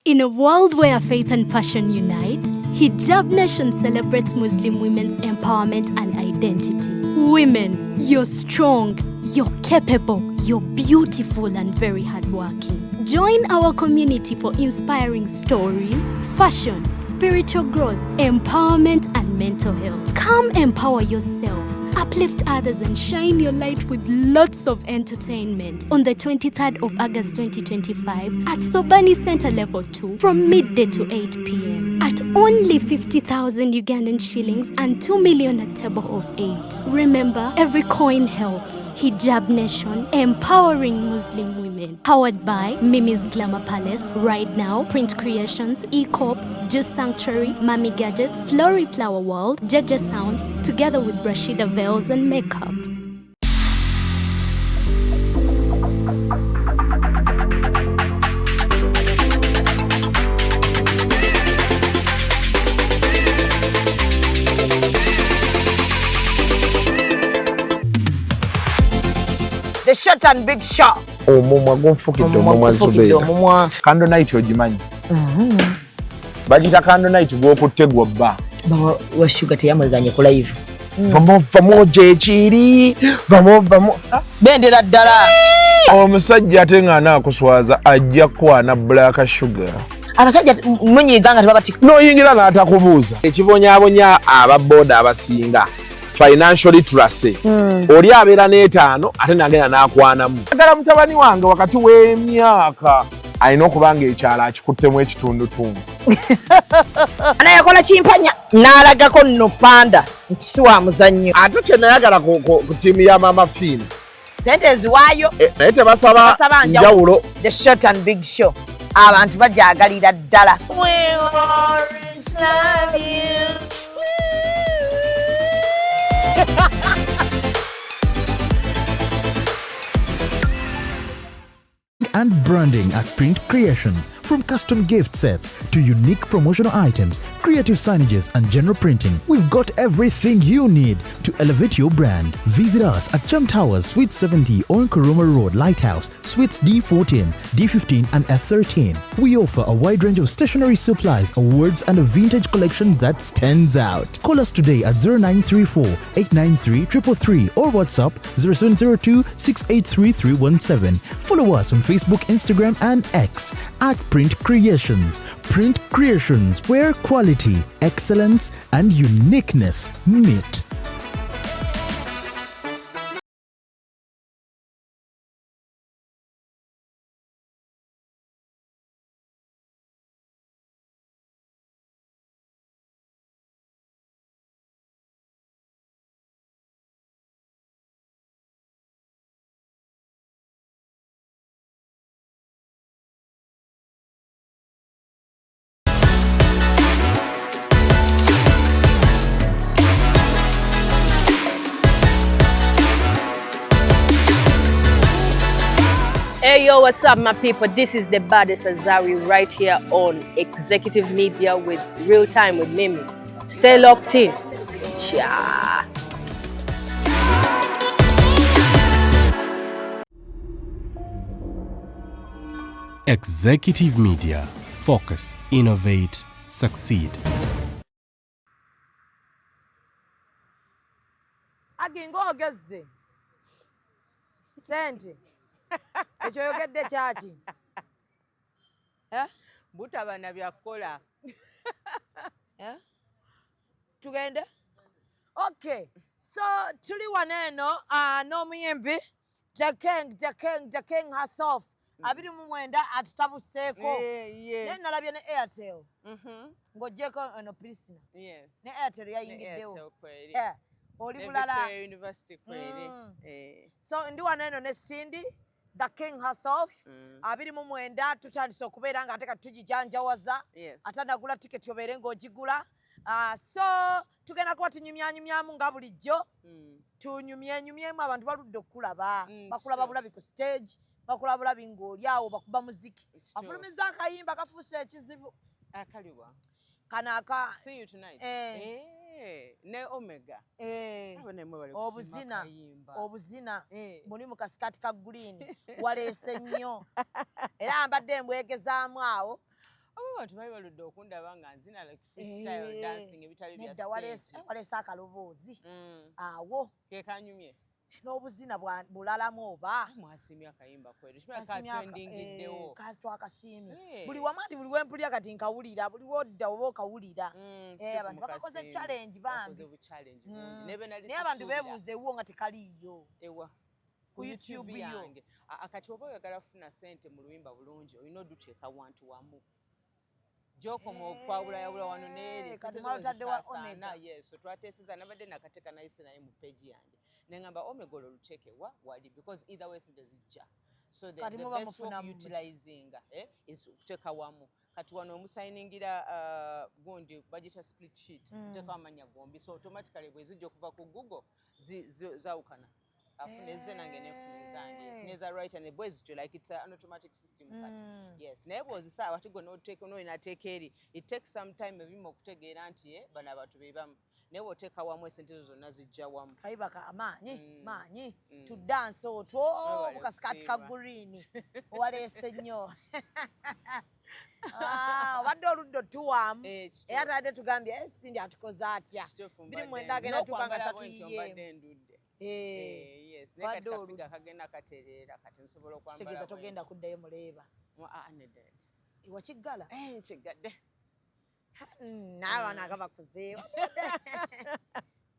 In a world where faith and passion unite, Hijab Nation celebrates Muslim women's empowerment and identity. Women, you're strong, you're capable, you're beautiful, and very hardworking. Join our community for inspiring stories, fashion, spiritual growth, empowerment, and mental health. Come empower yourself, uplift others, and shine your light with lots of entertainment on the 23rd of August 2025 at Thobani Center Level 2 from midday to 8 p.m. at only 50,000 Ugandan shillings and 2 million at table of 8. Remember, every coin helps. Hijab Nation, empowering Muslim women. Powered by Mimi's Glamour Palace, Right Now, Print Creations, Ecop, Juice Sanctuary, Mami Gadgets, Flory Flower World, Jaja Sounds, together with Brashida Veils and Makeup. The short and big shot. Omumwa gunfukidde omumwa. Gufukidde. Zubeera. Omumwa. Candle night ogimanyi? Bagita candle night, gwokutte gwobba. Bawa wa Shuga teyamweganye ku live. Vamo vamo gyekiri, vamo vamo. Bendera ddala. Omusajja ate nga anaakuswaza ajja kukwana Black Sugar. Abasajja munyiiga nga tebabati. N'oyingira n'atakubuuza. Ekibonyaabonya ababooda abasinga financial literacy. Oli abeera n'etaano ate nagenda n'akwanamu. Agala mutabani wange wakati w'emyaka alina okuba nga ekyalo akikuttemu ekitundutundu. Ana yakola kimpanya n'alagako nno panda nti si wa muzannyo. Ate kye nayagala ku ttiimu ya Mama Fiina, Sente eziwaayo. Naye tebasaba Tebasaba njawulo. njawulo. The short and big show abantu bajagalira ddala. We always love you. And branding at Print Creations. From custom gift sets to unique promotional items, creative signages, and general printing, we've got everything you need to elevate your brand. Visit us at Chum Towers, Suite 70 on Kuruma Road, Lighthouse, Suites D14, D15, and F13. We offer a wide range of stationery supplies, awards, and a vintage collection that stands out. Call us today at 0934 893 333 or WhatsApp 0702 683 317. Follow us on Facebook, Instagram, and X at Print Creations. Print Creations, where quality, excellence, and uniqueness meet. Hey yo, what's up, my people? This is the baddest Azari right here on Executive Media with Real Time with Mimi. Stay locked in. Yeah. Executive Media. Focus, innovate, succeed. Aginga ogezze sente ekyo oyogedde kyaki? Eh? Butaba na byakukola. Eh? Tugende. Okay, so tuli wano eno n'omuyimbi the king, the king, the king herself, 29 atutabuseeko. Naye nalabye ne Airtel ng'oggyeko eno Prisna ne Airtel yayingiddewo. Eh, oli bulala. University kweri. So ndi wano eno ne Cindy the king herself, 29. Tutandise okubeera nga ate kati tugijanjawaza. Ate nagula tiketi obeere ng'ogigula. So tugenda kuba tunyumyanyumyamu nga bulijjo. Tunyumyenyumyemu, abantu baludde okukulaba. Bakulaba bulabi ku stage, bakulaba bulabi ng'oli awo bakuba muziki. Afulumiza akayimba kafuuse ekizibu. Akaliwa? Kano aka See you tonight. Eh. Eh, ne Omega. Eh, Abo nemwe bali kusima obuzina kayimba. Obuzina. Eh. Muli mu kasikati ka green, waleese nnyo era mbadde mbwegezaamu awo. Oba abantu bali baludde okundaba nga nzina like freestyle dancing ebitali bya Nedda, stage. Waleese akaloboozi awo. Ke kanyumye. N'obuzina bulalamu oba. Mwasiimye akayimba kweru? Kasiimye Katrendingiddewo. Twakasiimye. Eh. Buli wamu, anti buli wempulira kati nkawulira, buli wodda oba okawulira. Kituufu. Abantu bakakoze Mukasiimye. challenge bambi. Bakoze bu challenge bungi. Nebe nali Naye abantu sisuubira. beebuuza ewuwo nga tekaliiyo. Ewa? Ku YouTube yo. Yange. Kati oba oyagala kufuna sente mu luyimba bulungi, olina oduteeka wantu wamu gyokoma okwawulayawula wano neeri. Kati Sente zo mwalutadde wa zisaasaana. Omega. Yes, so twateeseza, nabadde nakateeka nayise naye mu page yange neŋŋamba Omega olwo luteeke wa wali, because either way sente zijja. So Kati the muba best way mufunamu muki? utilizinga is kuteeka wamu. Kati wano omusayiningira gundi bagita split sheet, oteekawo amannya gombi, so automatically bwe zijja okuva ku Google zawukana, afuna ezze nange nenfuna ezange. Yes, neza writer ne bwe zityo, like it's an automatic system kati. Yes, naye bw'ozisa ate gwe n'oteeka n'olina ateeka eri, it takes some time ebimu okutegeera nti bano abantu be bamu, naye bw'oteeka wamu esente zo zonna zijja wamu. Kayiba ka amaanyi maanyi tudanse otwo. Webale Bukasikati ka kusiima. green owaleese nnyo. Ah, obadde oludda otuwaamu. Kituufu. Era tadde tugambye, Cindy atukoze atya?" Kituufu, Biri mbadde mwenda agenda tuuka nga n'okwambala bwe ntyo tatuyiyeemu. mbadde ndudde. Yes, naye kati Obadde kafiga oludda. kagenda katereera, kati nsobola okwambala Kitegeeza bwe togenda ntyo. kuddayo muleeba? Ah, nedda, nedda. Ewakiggala? Nkigadde. N'abaana aga bakuze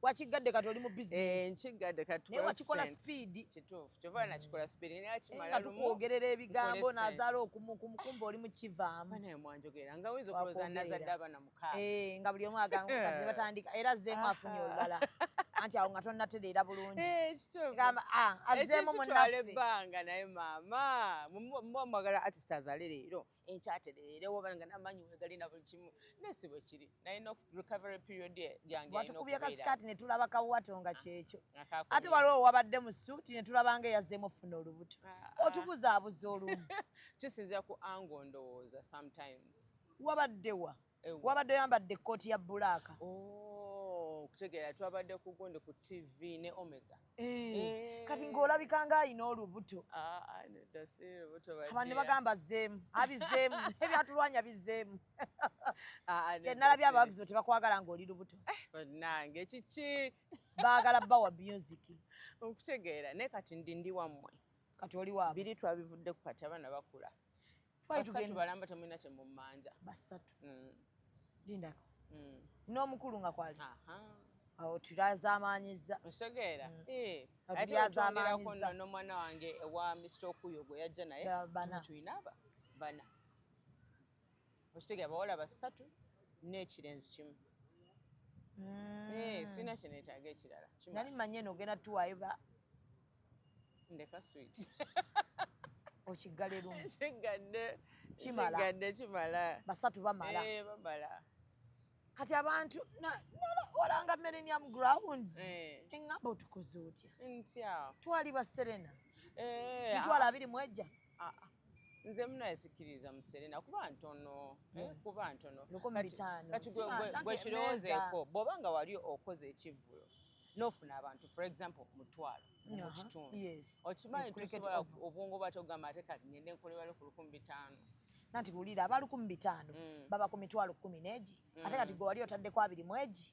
wakiggadde, kati oli mu bizinesi. Nkigadde kati. Naye Tukole wakikola sente. speed. Kituufu, kyova nakikola speed, naye kimala Nga lumu tukwogerera ebigambo nkole sente. nazaala okumukumba oli mukivaamu. Banaye mwanjogera nga oyinza okulowooza Wakwogerera. nazadde abaana 6. Nga buli omu agamba kati ne batandika era azzeemu afunye olulala, anti awo nga tonnatereera bulungi. Kituufu. Gamba, ah, azzeemu Ekyo kitwala munnaffe. ebbanga, naye maama muba mwagala artist azale leero enkyatereere oba nga namanyi wegalina buli kimu, naye si bwe kiri. Nalina recovery period yange erina Watukubye okubeera. Kasikaati ne tulaba kawato nga kyekyo. Nga kakomye. Ate waliwo wabadde mu suuti ne tulaba nga eyazzeemu ofuna olubuto. Ah, ah. Otubuzaabuza olumu. Kisinzira ku angle ndowooza sometimes. Wabaddewa? Ewa. Wabadde oyambadde ekkooti ya black. Oh, okutegeera twabadde ku gundi ku TV ne Omega. Kati ng'olabika nga ayina olubuto. Ah, ah, nedda, si lubuto. Abantu ne bagamba azzeemu, abizzeemu, ebyatulwanya bizzeemu. Ah, ah, nedda, Kyenalabye, si. abawagizi bo tebakwagala ng'oli lubuto. Bannange, kiki? Baagala bawa music. Okutegeera, naye kati ndi wammwe. Kati oli waabwe. Biri twabivuddeku, kati abaana bakula. Twali Basatu balamba, temulina kye mummanja. Basatu? Lindako. N'omukulu nga kwali? Aha. Awo tulazaamaanyiza. Okitegeera. Awo Ate tulyazaamaanyiza. otwongerako nno n'omwana wange ewa Mr. Okuyo gwe yajja naye. Bana. Tulina aba bana, okitegeera, abawala basatu n'ekirenzi kimu. Sirina kye neetaaga ekirala. Kimala. Nali manye eno ogenda tuwaayo ba Ndeka sweet. Okiggale lumu. Kigadde. Kimala. Kigadde, kimala. Basatu bamala. Bamala. Kati abantu walanga Millennium Grounds, eŋŋamba otukoze otya? Ntya? Twali ba Serena 200,000 ejja. Ah, ah. Nze munayesikiriza mu Serena kuba ntono, kuba ntono. 5,000. Kati Anti gwe emmeeza. kirowoozeeko, bw'oba nga wali okoze ekivvulo n'ofuna abantu, for example, 500 mu kitundu, okimanyi E Cricket tusobola Oval. obwongo bwatogamba ate kati ngende nkolebale ku 5,000. Nanti wulira, aba 5,000 baba ku 10,000 n'egi, ate kati gwe wali otaddeko abiri mu egi.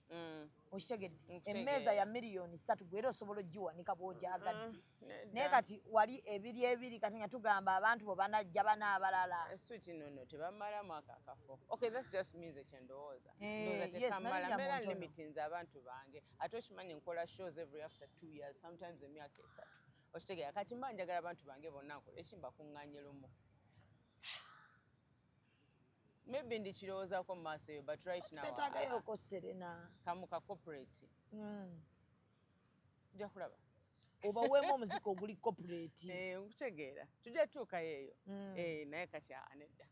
Okitegedde? Nkutegeera. Emmeeza ya miliyoni 3, gwe era osobola ogiwanika bw'ogyagadde. Nedda. Naye kati wali ebiri ebiri, kati nga tugamba abantu bwe banajja bana abalala. Sweet, no, tebamalamu ako akafo. Okay, that's just means ekyendowooza. Ndowooza Yes, tekamala. Marina Mbeera Montono. limitinze abantu bange, ate okimanyi nkola shows every after 2 years, sometimes emyaka 3, okitegeera? Kati mba njagala abantu bange bonna nkola ekimba kuŋŋaanye lumu. Maybe ndikirowoozaako mu maaso eyo, but right now Beetaagayoko Serena. Kamu ka corporate. Nja kulaba. Obaweemu omuziki oguli corporate. Nkutegeera, tujja tutuukayo eyo. Naye kati nedda,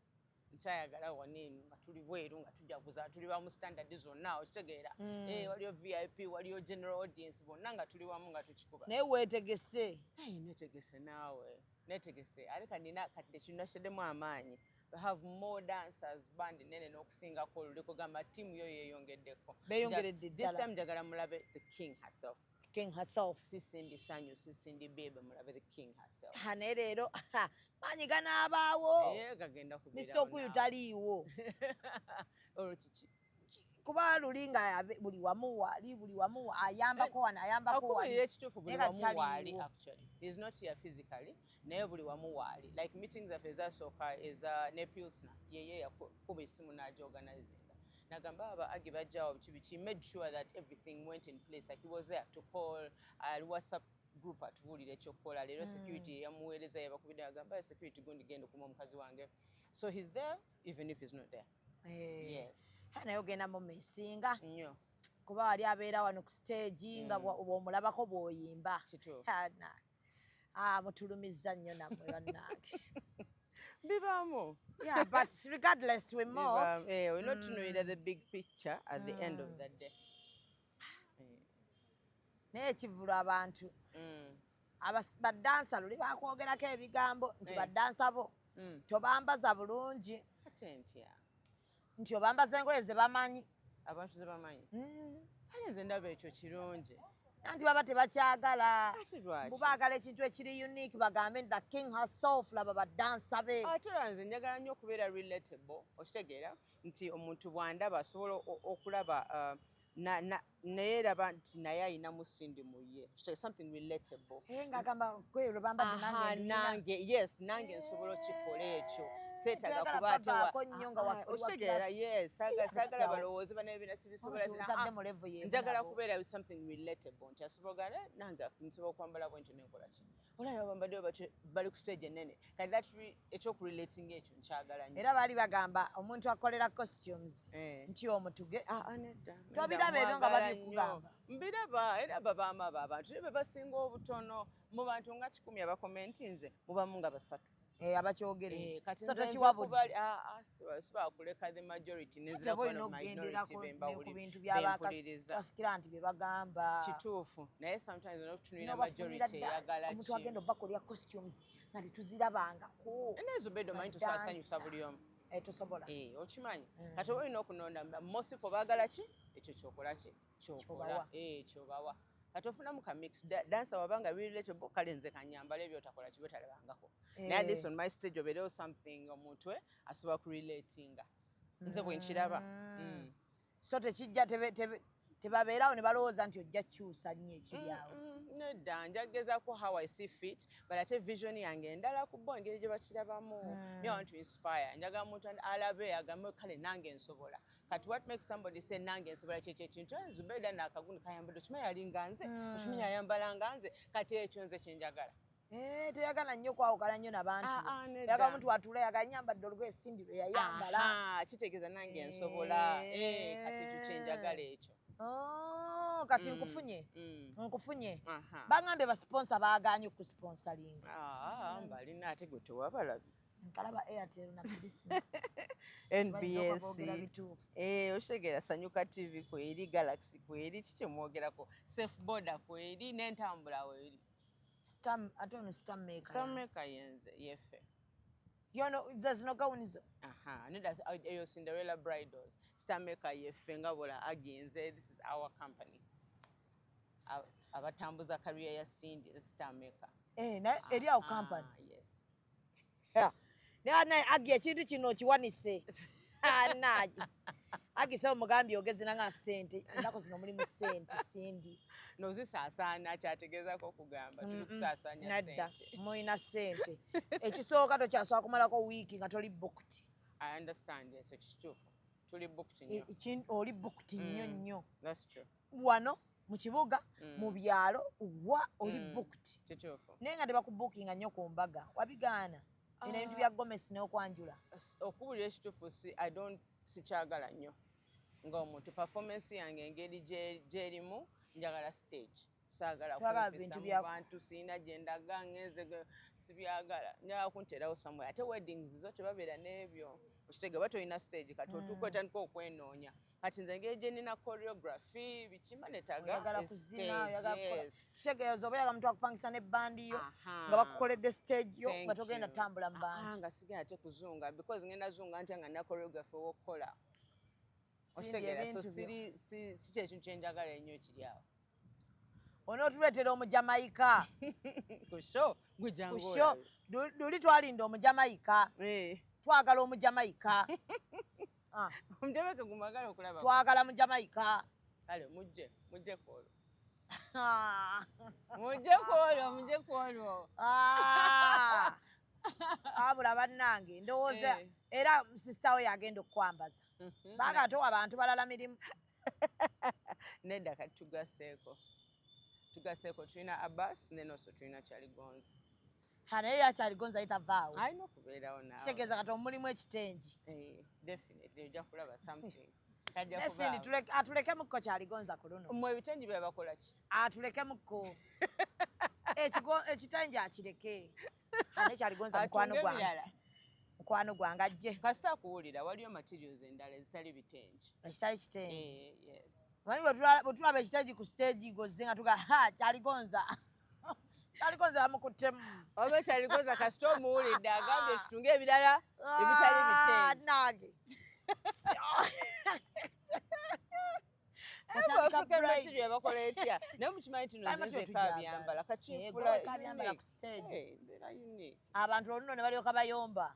nkyayagala wano eno nga tuli bweru, nga tujaguza, tuli bamu standard zonna, okitegeera? Waliyo VIP, waliyo general audience, bonna nga tuli wamu nga tukikuba. Naye weetegese? Hey, netegese naawe, netegese. Ate kanina kati tekinasheddemu amaanyi. We have more dancers, band nene n'okusingako oluli, kugamba ttiimu yo yeeyongeddeko. Beeyongeredde This ddala. time njagala mulabe the king herself. king herself. Si Cindy Sanyu, si Cindy Bebe, mulabe the king herself. Ha, naye leero ha, maanyi ganaabaawo. Eh, gagenda Mr. kubeerawo Okuyu naawe. taliiwo. Olwo kiki? Kuba luli nga buli wamu waali, buli wamu ayambako wano, ayambako Okubuulira wali. ekituufu, buli Naye kati wamu waali. taliiwo. Actually, he is not here physically, naye buli wamu waali. Like meetings zaffe ezasooka eza ne Pilsner, yeye yakuba essimu n'agiorganizinga, nagamba aba agi bajjawo biki biki, made sure that everything went in place. Like he was there to call, ali WhatsApp group atubuulira ekyokukola leero. Security yamuweereza, yabakubidde, agamba security gundi genda okuma omukazi wange. So he's there even if he's not there. Eh. Yes. Ha, naye ogenda mu misinga nnyo. Kuba wali abeera wano ku stage nga bw'omulabako bw'oyimba. Kituufu. Ha, ah, mutulumizza nnyo nammwe bannange. Bibaamu. Yeah, but regardless, we move. Bibaamu. Eh, olina otunuulira the big picture at the end of the day. Eh. Naye ekivvulu abantu badansa luli bakwogerako ebigambo nti Eh. badansa bo tobambaza bulungi. Ate ntya? Nti obambaza engoye ze bamanyi. Abantu ze bamanyi? Ate nze ndaba ekyo kirungi. Anti baba tebakyagala. Ate lwaki? Mbu baagala ekintu ekiri unique, bagambe nti the king herself, laba badansa be. Ate olwa nze njagala nnyo okubeera relatable, okitegeera nti omuntu bw'andaba asobola okulaba naye raba nti naye ayinamu Cindy mu ye. Okitegeera, something relatable. Eh, ng'agamba gwe lwe bambadde Aha, nange nduyina. Nange, yes, nange nsobola okikola ekyo. Seetaaga Toyagala kuba ate babaako nnyo nga Ah, oli wa okitegeera, class. yes, saagala Kati balowooze banaye bina sibisobola. Otadde mu level y'emu Njagala nabo. kubeera with something relatable nti asobola ogala nange nsobola okwambala bwentyo nenkola ki, olaba bambaddeyo batyo bali ku stage ennene. Kati that ekyokurelating ekyo nkyagala nnyo. Era baali bagamba omuntu akolera costumes Eh. nti omutuge. Ah, ah, nedda. Tobiraba ebyo nga Mwagala babikugamba? nnyo. Mbiraba, era babaamu abo abantu, naye be basinga obutono mu bantu nga 100 abakomentinze, mubamu nga basatu. Eh, abakyogera Eh, ekyo. kati So nze nva tokiwabudde. ah, ah, sibakuleka the majority nenzira Oba olina ku minority okugenderako be ne ku bintu bempuliriza. Byabakasikira nti bye bagamba. Kituufu, naye sometimes olina okutunuulira N'obafunira majority ddala eyagala omuntu ki. agenda obakolera costumes nga tetuzirabangako. Naye Zubeda, omanyi tosobola sanyusa buli omu. Eh, tosobola. Eh, okimanyi kati oba olina okunonda most people baagala ki, ekyo kyokola ki, kyokola. Kyobawa. Eh, kyobawa. Kati ofunamu ka mix. Dancer wabanga relatable, kale nze kanyambala ebyotakola kibe talabangako, naye at least on my stage obeerewo something omuntu asobola kurelatinga. Nze bwe nkiraba. So tekijja tebabeerawo ne balowooza nti ojja kukyusa nnyo ekiri awo. Nedda, njagezaako how I see fit, but ate vision yange endala ku bo engeri gye bakirabamu. Me, I want to inspire. Njagala omuntu alabe agambe kale nange nsobola. Kati what makes somebody say nange nsobola, kyekyo ekintu, "Eh, Zubeda naakagundi kayambadde, okimanyi alinga nze, okimanyi ayambala nga nze." Kati ekyo nze kyenjagala. Eh, toyagala nnyo kwawukana nnyo nabantu. Ah, ah, nedda. Oyagala omuntu watuula yagala nyambadde olugoye Cindy lwe yayambala. Aha, kitegeeza nange nsobola. Eh, kati ekyo kyenjagala ekyo. Oh, kati nkufunye. Nkufunye. Aha. Bagambye basponsor baagaanye okusponsoringa. Ah, mbalina, ate gwe tewabalabi. Nkalaba Airtel na Prisma. NBS. Boogera bituufu. Eh, okitegeera, Sanyuka TV kweri, Galaxy kweri, kiki mwongerako, Safe Boda kweri, n'entambula weeri. Ate ono Star Maker. Star Maker yenze, yeffe. Yono ze zino gawuni zo. Aha, nedda, eyo Cinderella Bridals. Star Maker yeffe nga bola agenze, this is our company. Abatambuza career ya Cindy, Star Maker. Eh, naye eri awo company. Ah, yes. Naye naye Agi, ekintu kino okiwanise. Naye Agi sebo mugambye ogezi nanga ssente, ennaku zino mulimu ssente Cindy. Nozisaasaana, kyategeezako okugamba tuli kusaasaanya Nadda ssente. Mulina ssente. Ekisooka tokyasobola kumalako wiiki nga toli booked. I understand, yes, ekyo kituufu. Tuli booked nnyo. Oli booked nnyo nnyo. That's true. Wano mu kibuga, mu byalo, wa oli booked. Kituufu. Naye nga tebakubookinga nnyo ku mbaga, wabigaana bino ebintu bya gomesi n'okwanjula. Okuwulira ekituufu, si I don't, sikyagala nnyo ng'omuntu. Performance yange engeri gyerimu, njagala stage, saagala Toyagala kumpisa bintu mu bantu, siina gye ndaga ngenze sibyagala. Njagala kunteerawo somewhere. Ate weddings zo tebabeera n'ebyo, okitege oba tolina stage, kati otuuka otandika okwenoonya. Kati nze engeri gye nina choreography bikima netaga Oyagala a kuzina, stage, oyagala kukola. Yes. Kitegeeza oba oyagala muntu akupangisa ne bandi yo Aha. nga bakukoledde stage yo Thank nga togenda you. tutambula mu Ah, bantu. nga sigenda ate kuzunga, because ngenda zunga ntya nga nina choreography ow'okukola? Cindy, Okitegeera, so ebintu byo. siri si kyekintu kyenjagala ennyo ekiri awo. Onootuleetera Omujamayika. Ku show gwe jangu Ku show. olabe. Luli twalinda Omujamayika. Twagala Omujamayika. Ah, Omujamaika gumwagala okulaba. Twagala Mujamayika. Kale mujje kwolwo. Ah. Mujje kwolwo, mujje kwolwo. Ah. Abula bannange, ndowooza era sister we yagenda okukwambaza. Baga towa abantu balala mirimu. Nedda, kati tugaseeko. Tugaseeko, tulina Abbas ne noso tulina Kyaligonza. Ha, naye yakyaligonza yitavaawo. Alina okubeerawo naawe. Kitegeeza kati omulimu ekitengi. Eh, definitely ojja kulaba something. Kajja Nesindi kubaawo. Atulekemuko Kyaligonza ku luno. Mmwe ebitengi byabakola ki? Atulekemuko. Ekitengi akireke. Ane Kyaligonza mukwano Atunge gwange. ebirala. Mukwano gwange ajje. Kasita akuwulira waliyo materials endala ezitali bitengi. Ekitali kitengi. Eh, yes. Manyi bwe tulaba ekitengi ku stage gozze nga tuga ha Kyaligonza. Kyaligonza bamukuttemu. Oba Kyaligonza kasita omuwulidde agambye tutunge ebirala ebitali Ah, bitengi. nange. Naye Batandika African bride. material bakola etya? Naye mukimanyi tino Kale nze material nzeka tugyagala. byambala kati Eh, nfula gwe weka byambala unique. ku stage. Eh, mbeera unique. Abantu oluno ne balyoka bayomba.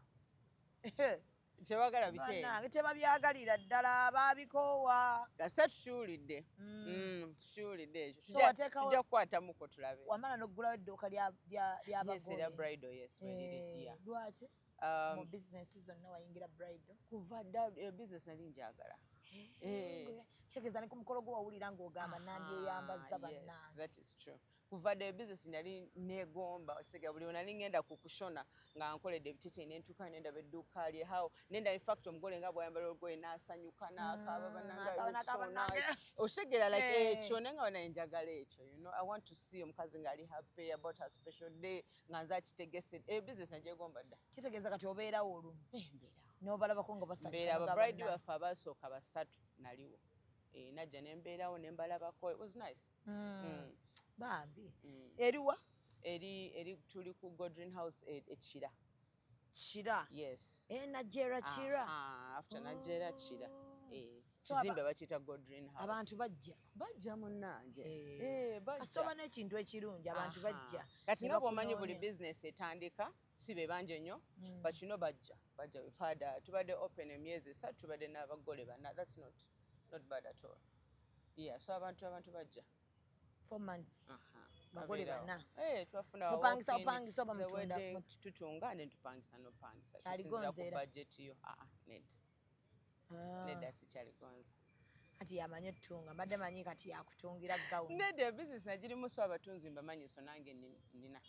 Tebagala bitengi. Bannange tebabyagalira ddala, baabikoowa. Kasita tukiwulidde. Tukiwulidde ekyo. So wateekawo- Tujja kukwatamuko tulabe. Wamala n'oggulawo edduuka Yes, ly'abagole. era bridal, yes, weriri. Eh, Yeah. lwaki mu bizinesi zonna wayingira bridal? Kuva dda business nali njagala. Eh. Kitegeeza ne ku mukolo gwo wawulira ng'ogamba nandyeyambazza Ah, yes, bannange. that is true. Kuva dda business nali neegomba, osega buli we nali ngenda ku kushona nga nkoledde ebiteteeyi ne ntuuka ne ndaba edduuka lye how nenda, in fact omugole nga bw'ayambala olugoye n'asanyuka n'akaaba, bannange, n'akaaba, I look n'akaaba, so bannange. nice. Otegeera like ekyo naye nga banaye njagala ekyo, I want to see omukazi ng'ali happy about her special day nga nze akitegese. Business nagyegomba dda. Kitegeeza kati obeerawo olumu Eh, mbeerawo. n'obalabako nga basanyuka Mbeera n'ogamba aba bride bannange. baffe abasooka basatu naliwo. Eh, najja ne mbeerawo ne mbalabako, it was nice. Bambi, eriwa? Eri tuli ku Godwin House e Kira. Kira? Yes. Eh, Najera Kira. Aha, after Najera Kira. Eh, So kizimbe bakiyita Godwin House. Abantu bajja? Bajja munnange. Eh. Eh, bajja. Kasita oba n'ekintu ekirungi abantu bajja Kati ne nga bw'omanyi buli bakunoonya. business etandika si be bangi nnyo, but bajja. We've had tubadde open emyezi 3, tubadde n'abagole bana. That's not bad at all. Yeah, so abantu bajja. 4 months, Aha. bagole Babeerawo. bana. Eh, twafuna Mupangisa, walk-in, opangisa oba the mutunda? wedding, tutunga ne tupangisa n'opangisa. Kyaligonza Kisinziira ku era? budget yo. Ah, ah, nedda. Ah. Nedda, si Kyaligonza. Kati yamanyi ettunga, mbadde manyi kati yakutungira gawuni. Nedda, business nagirimu so abatunzi mbamanyi, so nange nina.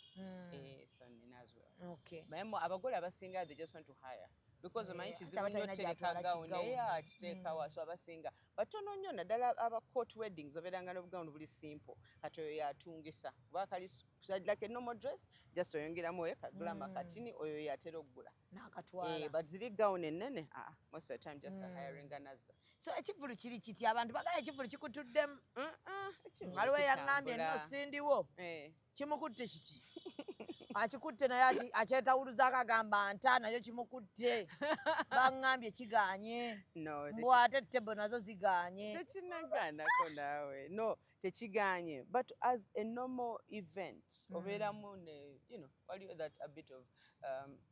Eh, so nina as well. Naye abagole abasinga they just want to hire because omanyi Eh, kizibu ate nnyo abatalina otereka gy'atwala gawuni kigawuni. era akiteekawa, so abasinga batono nnyo, naddala aba court weddings obeeranga n'obugawuni buli simple, kati oyo yatungisa kuba kali like a normal dress, just oyongeramu oyo kagulama katini, oyo yatera okugula. N'akatwala. Eh, but ziri gawuni ennene, ah, most of the time just hiringa nazza. So ekivvulu kiri kiti? Abantu bagala ekivvulu kikutuddemu. Ekivvulu Waliwo eyaŋŋambye kitambula. nno sindiwo Eh. kimukutte kiti, akikutte naye akyetawuluzaako, agamba nta nayo kimukutte, baŋŋambye kigaanye. No, Mbw ate table nazo zigaanye. Tekinagaanako naawe, no, tekiganye, but as a normal event obeeramu ne waliyo that a bit of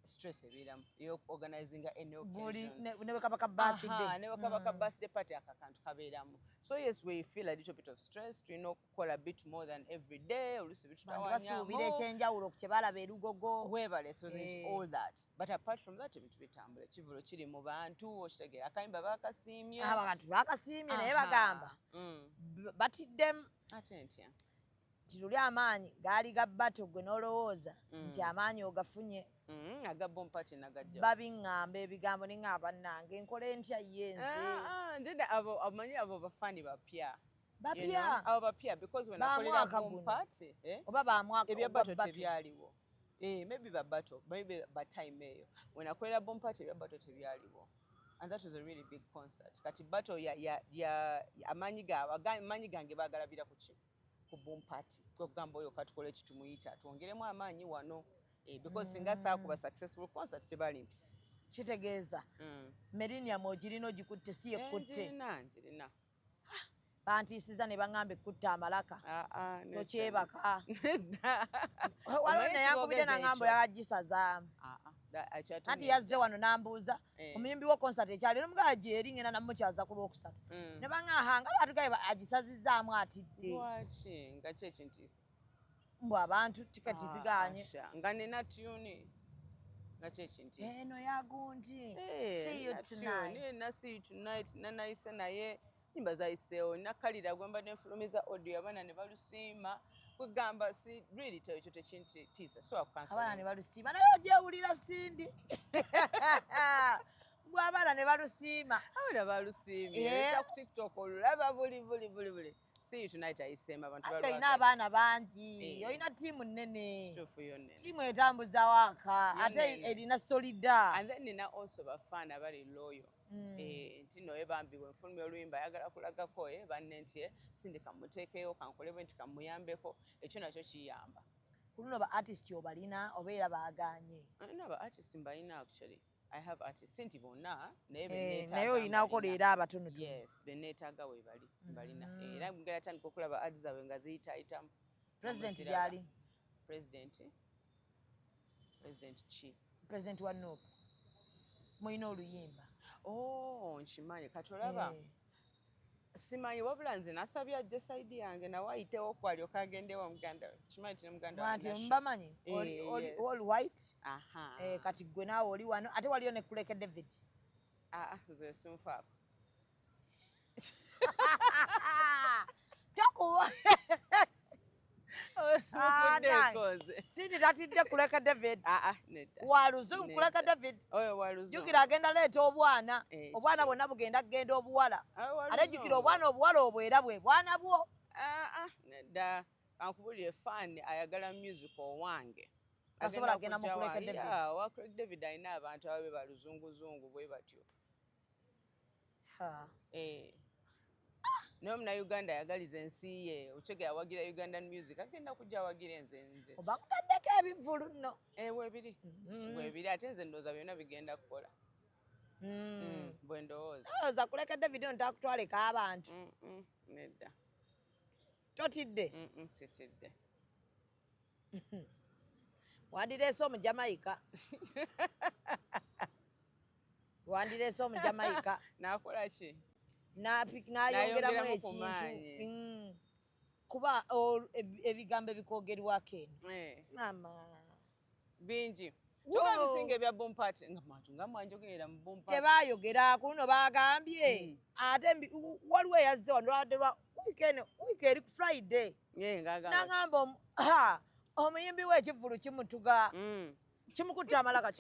stress ebeeramu eyorganizinga any Buli occasion. ne bwe kaba ka birthday. Aha, ne bwe ka birthday party aka kantu kabeeramu, so yes, we feel a little bit of stress, tulina okukola a bit more than every day, oluusi Bantu bitutawanyamu. basuubira ekyenjawulo ku kye balaba erugogo. Weebale, so there's Eh. all that, but apart from that ebintu bitambula, ekivulo kiri mu bantu, okitegeera, akayimba bakasiimye. Abantu bakasiimye naye Aha. bagamba batiddemu. Ate ntya? Nti luli amaanyi gaali ga bato, gwe n'olowooza nti amaanyi ogafunye. Aga boom party nagajja. Babiŋŋamba ebigambo ne ŋŋamba bannange nkola entya ye nze? Ah, ah, ndeda abo omanyi abo bafani bapya. Bapya. You know, abo bapya because when Ba akolera mwaka boom guno. party, eh? Oba bamwaka Ebya ogwa bato battle. tebyaliwo. Eh, maybe ba battle, maybe ba time eyo. When akolera boom party ebya battle tebyaliwo. And that was a really big concert. Kati battle ya amaanyi amaanyi gange bagalabira ku ki? Ku boom party. Kwe kugamba oyo katukole ekitumuyita twongeremu amaanyi wano. Eh, because singa saakuba successful concert tebalimpisa. Kitegeeza millennium ogirina, ogikutte, si yekutte? Njirina, njirina. Bantiisiza ne baŋŋamba ekkutta amalaka. Ah, ah, nedda. Tokyebaka. Nedda. Waliwo Omanyi nayankubidde ekibogeza naŋŋamba ekyo? oyagisazaamu. Ah, ah, ekyo ate Anti nedda. yazze wano n'ambuuza omuyimbi wa concert ekyali nomugaa gyeri ngenda namukyaza ku lwokusatu. Ne baŋŋaha nga batugaye agisazizaamu atidde. Lwaki nga ki ekintiisa? Mbu abantu tiketi Ah, ziganye. Asha, nga nina tune nga ki ekintiisa? Eno yagundi. Eh, See you nina tune, tonight. nina see you tonight nanayise naye nyimba zayiseewo nakalira gwe mbadde nfulumiza audio abaana ne balusiima kwegamba si really ekyo tekintiisa so Abaana ne balusiima naye ogyewulira Cindy bwe abaana ne balusiima. Abaana balusiimye. Eta ku TikTok olulaba buli buli buli buli. See you tonight ayiseemu abantu Ate olina balwagala. abaana bangi. Olina ttiimu nnene. Kituufu yo nnene. Ttiimu etambuza waaka Yo ate nnene. erina solida. And then nina also bafaana abali loyal. Nti no bambi bwe nfulumya oluyimba ayagala kulagako banne nti Cindy kamuteekeyo kankole bwe nti kamuyambeko ekyo nakyo kiyamba. Ku luno ba artist obalina obeera baagaanye? No, ba artist mbalina actually. I have artists si nti bonna naye be neetaaga Naye olina mbalina. okola abatonotono. Yes, be neetaaga we bali mbalina. Era ngenda tandika okulaba ads zaabwe nga ziyitaayitamu. President Muziraba. gyali? President ki? President wa NUP mulina oluyimba. Oh, nkimanyi kati olaba simanyi wabula nze nasabye ajje side yange nawe ayitewo kwalyoka agendewa muganda we kimanyi ti ne muganda wange Nti nasho. mbamanyi Yes. all white. Aha. Kati gwe naawe oli wano ate waliyo ne Kuleke David. Ah, ah, nze sinfaako. Tokuwa. Sinfuddeeko nze. Cindy tatidde Kuleke David. Ah, ah, nedda. Wa luzungu. Nedda. Kuleke David. Oyo wa luzungu. Jjukira agenda leeta obwana. Obwana bwonna bugenda kugenda obuwala. Oyo wa Ate luzungu. jjukira obwana obuwala obwo era bwe bwana bwo. Ah, ah, nedda kankubulire fan ayagala music owange Tasobola Agenda kugenda mu kujja Kuleke David. Yeah, wa Kuleke David alina abantu ababe baluzunguzungu bwe batyo. Ha. Naye omunauganda ayagaliza ensi ye okyege awagira Ugandan music agenda kujja awagira enze nze. Oba kutaddeko ebivvulu nno. Webiri webiri ate nze ndowooza byonna bigenda kukola. Bwe ndowooza. Olowooza Kuleke David ono takutwaleko abantu? Nedda. Totidde? Sitidde. Wandireese Omujamaika, wandireese Omujamaika. Nakola ki? N'ayongeramu N'ayongeramu ku ekintu. maanyi. Kuba ebigambo ebikwogerwako eno maama Bingi. Wow. Kyokka bisinga ebya boom party nga bantu nga mwanjogerera mu boom party. Tebayogera kuno bagambye ate waliwo eyazze wano lwadde lwa weekend week eri ku Friday. Ng'agamba. N'agamba omuyimbi we ekivvulu kimutuga kimukutta amalaka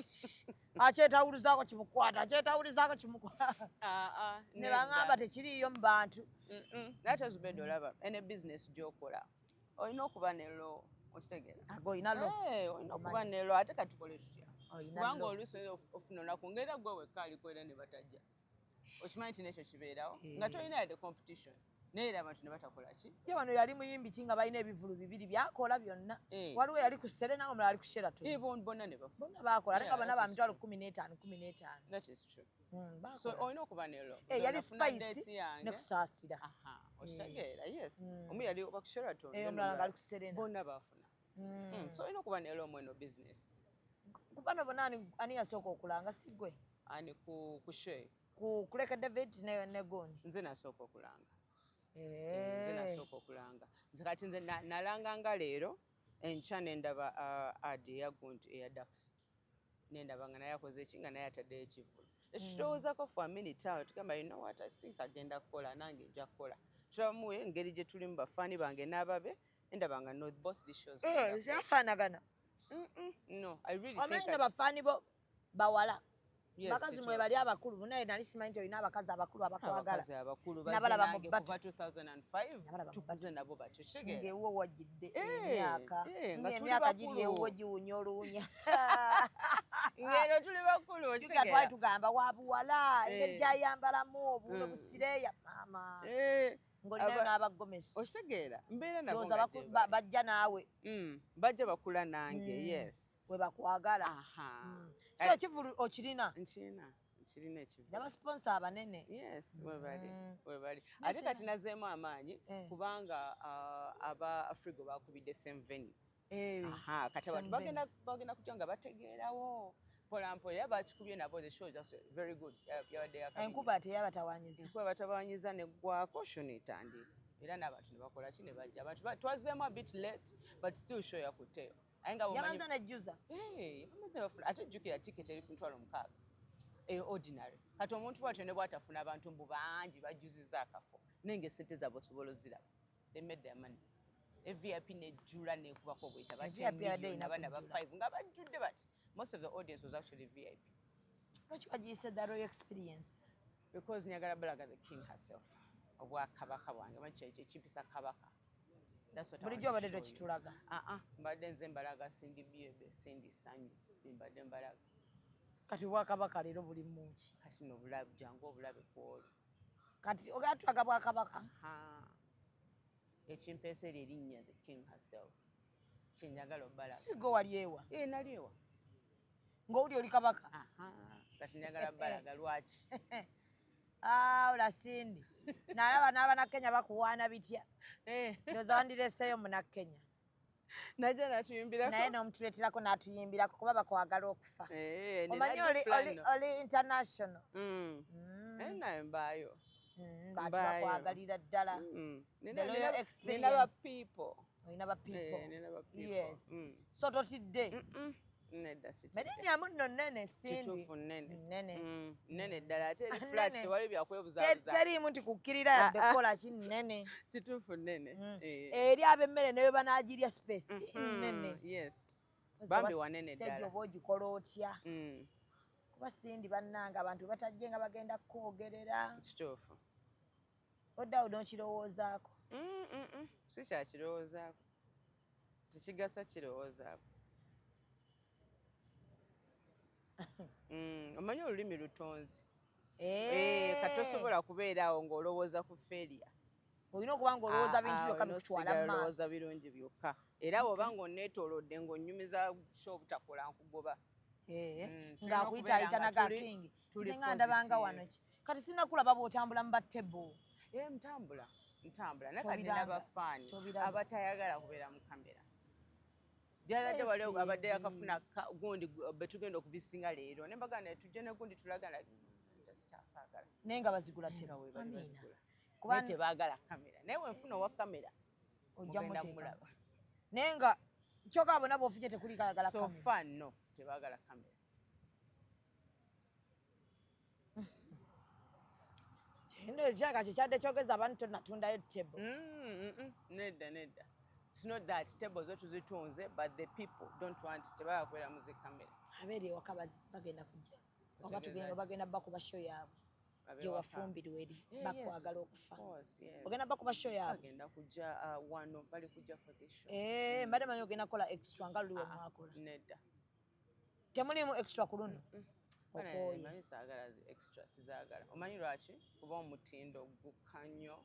akyetawulizaako kimukwata akyetawulizaako kimukwata. Ah, ah, Ne nedda. baŋŋamba tekiriiyo mu bantu. Naye ate Zubeda olaba ene business gy'okola olina okuba ne law okitegeera. Ago olina law. Olina okuba ne law ate katukole tutya Olina kubanga law. oluusi oyinza ofuna olunaku ng'era gwe wekka aliko era ne batajja okimanyi nti n'ekyo kibeerawo nga tolina yadde competition naye era abantu ne batakola ki. Ye wano yali muyimbi ki nga balina ebivvulu bibiri byakola byonna? Eh. Waliwo yali ku Serena omulala ali ku Sheraton. Bonna ne bafa. Bonna baakola ate nga Yeah, bonna ba that is mitwalo true. 15 15. That is true. So Baakola. olina okuba ne law. Yali Nafuna Spice date yange. ne Kusaasira. Aha, okitegeera yes omu yali oba ku Sheraton Omulala ng'ali ku Serena. Bonna baafuna. So olina okuba ne law mweno business. Ku bano bonna ani yasooka okulanga si gwe? Ani ku show? Ku Kuleka David ne Goni. Nze nasooka okulanga. Nze nasooka okulanga nze kati nze nalanga nga leero enkya nendaba ad eya gundi eya Dax nendaba nga naye akoze eki nga naye ataddeyo ekivvulu ekitulowoozako for a minute awo tugamba, you know what, I think agenda kukola nange nja kukola tulabamu engeri gye tulimu bafaani bange n'ababe endaba nga no both the shows genda kukola. Kyafaanagana. No, I really Omanyi think no bafaani bo bawala. Yes, bakazi it mwe bali abakulu munaye nali simanyi nti olina abakazi abakulu abakwagala. Abakazi abakulu Nabalaba mu bazinange battle. kuva 2005 Nabalaba mu tukuze nabo batyo kitegeera. Ng'ewuwo wajjidde emyaka nga tuli ng'emyaka giri bakulu. ewuwo giwunya oluwunya. Ng'ero tuli bakulu. Jjukira twali okitegeera tugamba wa buwala engeri gy'ayambalamu obuno busireeya maama ng'olinayo n'abagomesi. Okitegeera mbeera nabo Ndowooza nga gye bali. bajja naawe. Bajja bakula nange yes. We bakwagala. Aha. So ekivulu okirina? Nkirina. Kirina ekivvulu. N'abasponsa abanene. Yes, webali, webali. Ate kati nazeemu amaanyi kubanga aba Afrigo bakubidde same venue. Aha, kati abantu Same venue. bagenda kujja nga bategeerawo mpola mpola, era bakikubye nabo. The show is just very good. Yabadde yakabi. Enkuba teyabatawanyiza? Enkuba batabanyiza, neggwako, show netandika, era n'abantu ne bakola ki, ne bajja. Abantu twazzeemu a bit late, but still show yakutteyo. Aye nga bw'omanyi- Yabanza nejjuza? Hey, bamaze bafuna. Ate jjukira ticket eri ku 60,000 eyo ordinary. Kati omuntu bwatyo ne bwatafuna abantu mbu bangi bajjuziza akafo, naye nga esente zaabwe osobola oziraba. They made their money. E VIP nejjula nekubako bweta ba E 10 VIP yadde million erina abaana ba kujjula. 5 nga bajjudde, but most of the audience was actually VIP. Lwaki wagiyise The Royal Experience? Because njagala balaga the king herself, obwakabaka bwange. Manyi kyekyo ekimpisa kabaka. That's what I want Bulijjo to obadde show you. tokitulaga? Ah ah, mbadde nze mbalaga Cindy Biebe, Cindy Sanyu, mbadde mbalaga. Kati bwakabaka leero buli muki? Kati no obulabe, jangu obulabe kwolwo. Kati ogenda tulaga bwakabaka? Aha, ekimpeesa eryo erinnya the king herself, kyenjagala obbalaga. Sigo wali ewa? Eh, nali ewa. Ng'owuli oli kabaka? Aha, kati njagala bbalaga lwaki. Ah, ola Cindy nalaba n'Abannakenya bakuwaana bitya. Eh. Ndowooza wandireseeyo Munnakenya. Najja natuyimbirako. Naye n'omutuleeterako n'atuyimbirako, kuba bakwagala okufa. Eh, nina Omanyi oli, fulano. oli international. Naye naye mbaayo. Bantu Mbaayo. bakwagalira ddala. The Royal Experience. Nina ba people. Olina ba people. Eh, nina ba people. Yes. So totidde? Nedda, sitidde. Medinyamu nno nnene, Cindy. Kituufu, nnene. Nnene. Nnene ddala, ate eri flat. Nnene. Tewali byakwebuzaabuza. Teriimu nti kukkirira yadde Ah, ah. kukola ki, nnene. Kituufu, nnene. Eh. Eri ab'emmere ne bwe banaagirya, space nnene. Yes. Oba Bambi wanene stage ddala. Oba ogikola otya? Kuba Cindy bannange, abantu batajje nga bagenda kukwogerera. Kituufu. Oddawo n'okirowoozaako? Sikyakirowoozaako, tekigasa kirowoozaako. Omanyi olulimi lutonzi. Eh. Eh, kati tosobola kubeera awo ng'olowooza ku failure. Olina okuba ng'olowooza Ah, bintu ah, byokka olina bikutwala osigala mu olowooza maaso. Birungi byokka, era bw'oba ng'onneetoolodde ng'onnyumiza show obutakola, nkugoba. Eh, Tulina ng'akuyita okubeera ayita nga naga king. tuli Nze nga ndabanga positive. wano ki, kati sinakulaba bw'otambula mu battebo. Eh, ntambula, ntambula, naye kati Tobiranga. nina bafaani Tobiranga. abatayagala kubeera mu kamera. Gyalabadde wali Cindy. abadde yakafuna gundi betugenda okuvisitinga leero, ne mbagamba naye tujje ne gundi tulagala, saagala. Naye nga bazigula Nga tebo? weebali Amiina. bazigula. Kuba Naye tebaagala kamera, naye wenfuna owa kamera ojja mugenda muteeka. mulaba. Naye nga kyokka bonna bw'ofunye tekuliko ayagala So kamera? far no, tebaagala kamera. Kino ekyaka kyekyadde kyogeza abantu tonatundayo tebo? Nedda, nedda, it's not that table zo tuzitunze, but the people don't want, tebaagala kubeera mu zi kamera. Abeeri ewaka bagenda kujja oba Otegeeza tugenda ki? bagenda bakuba show yaabwe Abe gye waka. wafumbirwa eri. Eh, Bakwagala yes, okufa. of course, yes. Ogenda bakuba show yaabwe? Bagenda kujja wano, bali kujja for this show. Eh, mbadde manyi ogenda kukola extra nga luli we Ah, mwakola. Nedda. Temulimu extra ku luno? Bana, Okooye. manyi saagala zi extra, sizaagala. Omanyi lwaki? Kuba omutindo gukka nnyo,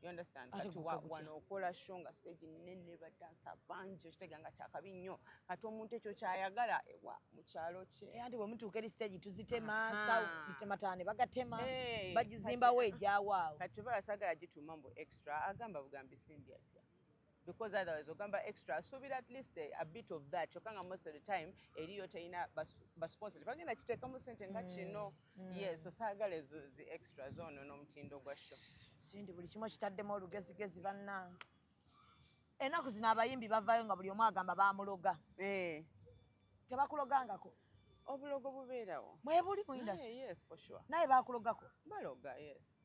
you understand? Ate Kati gukka gutya? wano okola show nga stage nene, badansa bangi, okitega nga kyakabi nnyo. Kati omuntu ekyo kyayagala ewa mu kyalo kye. Eh, anti bwe mutuuka eri stage tuzitema. Aha. Sawa bataano bagatema, Eh, bagizimbawo kati- ejaawo awo. Kati tobala saagala gituuma mbu extra, agamba bugambi Cindy ajja, because otherwise ogamba extra asuubira at least a bit of that, kyokka nga most of the time eriyo terina basponsor, tebagenda kiteekamu sente nga kino. Yes, so saagala ezo zi extra zoonoona omutindo gwa show. Cindy buli kimu kitaddemu olugezigezi. Bannange, ennaku zino abayimbi bavaayo nga buli omu agamba bamuloga. Eh, Tebakulogangako? Obulogo bubeerawo. Mwebuli mu industry? Yes, for sure. Naye bakulogako? Baloga, yes.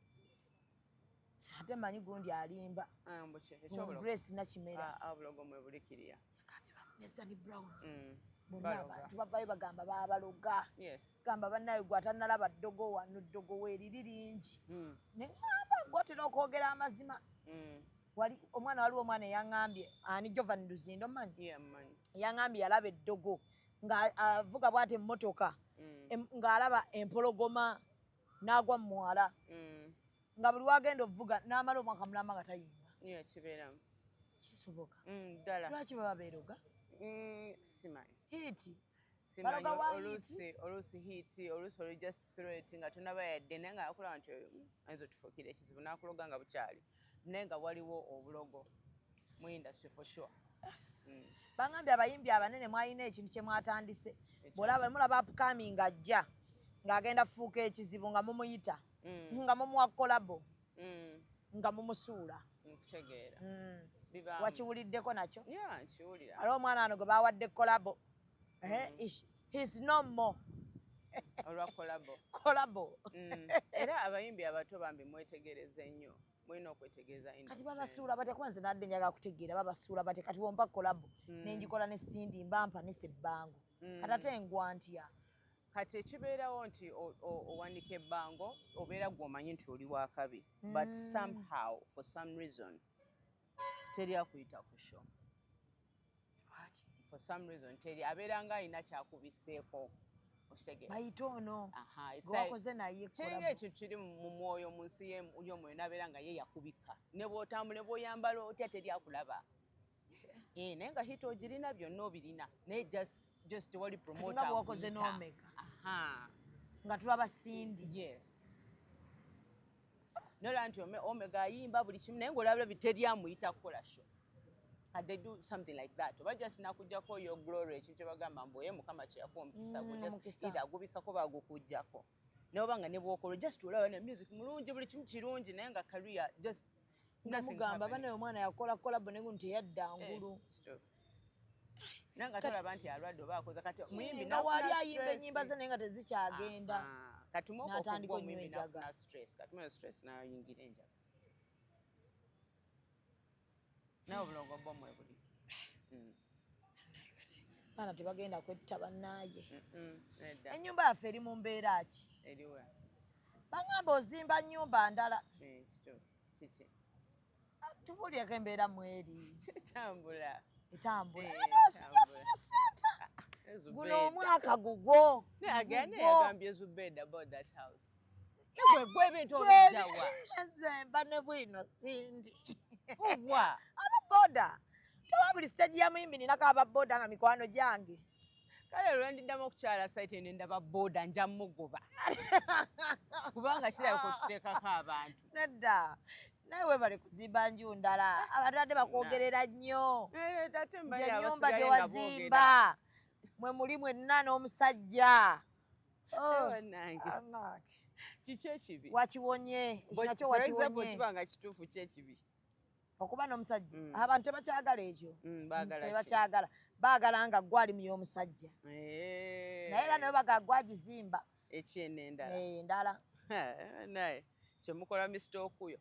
Ate manyi gundi alimba. Ah, mbu ki? Ekyobulogo? Grace Nakimera. Ah, ah, obulogo mwe bulikiriya. Ne Zani Brown. Bonna Baloga. abantu bavayo bagamba babaloga. Gamba bannaye gwe atannalaba ddogo wano, ddogo weeriri lingi. Neŋŋamba gwotera okwogera amazima. Wali omwana, waliwo omwana eyaŋŋambye, ani, Jovan Luzindo, manyi? Yeah, mmanyi. Yaŋŋambye yalaba eddogo nga avuga bw'ati emmotoka, ng'alaba empologoma n'agwa mu mwala, nga buli wagenda ovuga n'amala omwaka mulamba nga tayimba. Yeah, kibeeramu. Kisoboka? Ddala. Lwaki baba beeroga? Simanyi. Hit. Simanyi. Baloga wa hit? Oluusi hit, oluusi oli just threat nga tonaba yadde, naye nga akulaba nti oyo ayinza otufuukira ekizibu, n'akuloga nga bukyali, naye nga waliwo obulogo mu industry for sure. Bangambye abayimbi abanene mwalina ekintu kye mwatandise. Bwolaba mulaba upcoming ajja ng'agenda fuuka ekizibu, nga mumuyita, nga mumuwa collabo, nga mumusuula. Nkutegeera. Bibaamu. Wakiwuliddeko nakyo? Yeah, nkiwulira. Aliwo omwana wano gwe bawadde collabo. He's no more. Olwa collabo. Collabo. Era abayimbi abato bambi mwetegereze nnyo, mulina okwetegereza Kati industry. babasuula batya? Kuba nze nadde njagala kutegeera, babasuula batya? Kati wompa collabo nenjikola ne Cindy, mbampa nisa ebbango, kati ate ngwa ntya? Kati ekibeerawo nti owanika ebbango, obeera gwe omanyi nti oli wakabi, but somehow, for some reason, teri akuyita ku show. For some reason teri abeera nga alina kyakubiseeko, okitegeera? Bayite ono Aha, gwe wakoze naye kiringa collabo. Ekintu kiri mu mwoyo, mu nsi y'omwoyo, n'abeera nga ye yakubika, ne bw'otambula, ne bw'oyambala otya, teri akulaba. Eh, naye nga hit ogirina, byonna obirina, naye just tewali promoter Nga bw'okoze akuyita. n'Omega. Aha. Nga tulaba Cindy. Yes, nolaba nti Omega ayimba buli kimu, naye ng'olaba teri amuyita kukola show. And they do something like that, oba just nakuggyako your glory, ekintu kyebagamba mbu oye Mukama kyeyakuwa omukisa gwo, just Omukisa. either agubikako bagukuggyako, naye oba nga ne bwokola, just olaba ne music mulungi, buli kimu kirungi, naye nga career just Nga nothing's mugamba happening. banaye omwana yakola collabo naye guno teyadda Eh, ngulu. Kituufu. Naye nga tolaba nti alwadde oba akoza, kati muyimbi Nga wali n'afuna ayimba stress. ennyimba ze naye nga tezikyagenda. Aha. Kati mwoko N'atandika okugwa, onywa omuyimbi enjaga. n'afuna stress, kati mwe stress n'ayingira enjaga, naye obulongo bwo mwe buli. Baana tebagenda kwetta bannaaye. Nedda. Ennyumba yaffe eri mu mbeera ki? Eriwa? Baŋŋamba ozimba nnyumba ndala. Eh, kituufu kiki? Tubuulireko embeera mweri. Etambula. Etambula. Eh, Osijafunye etambula. sente guno omwaka gugwo. Agane. Gugwo. Yagambye Zubeda about that house. Gwe gwe ebintu obijjawa? Nze mba ne bwino Cindy. Wa? Ababoda toba buli stage ya muyimbi ninako ababoda nga mikwano gyange. Kale lwendiddamu okukyala site eno ndaba boda, nja mugoba, kubanga kirabika otuteekako abantu. Nedda, naye webale kuzimba nju ndala, abantu badde bakwogerera nnyo. Eh, ate Nti mmanyi ennyumba abasigaye gye nga wazimba mwe muli mwenna n'omusajja. boogera. Eh, bannange. Anake. Kiki ekibi? Wakiwonye ekyo nakyo. For example, Wakiwonye. kiba nga kituufu, ki ekibi? Okuba n'omusajja, abantu tebakyagala ekyo. Baagala ki? Tebakyagala, baagala nga gwali mu y'omusajja. Eh. Naye era naye baga gwagizimba. Ekyene endala. Eh, endala. Naye kyemukola Mr. Okuyo.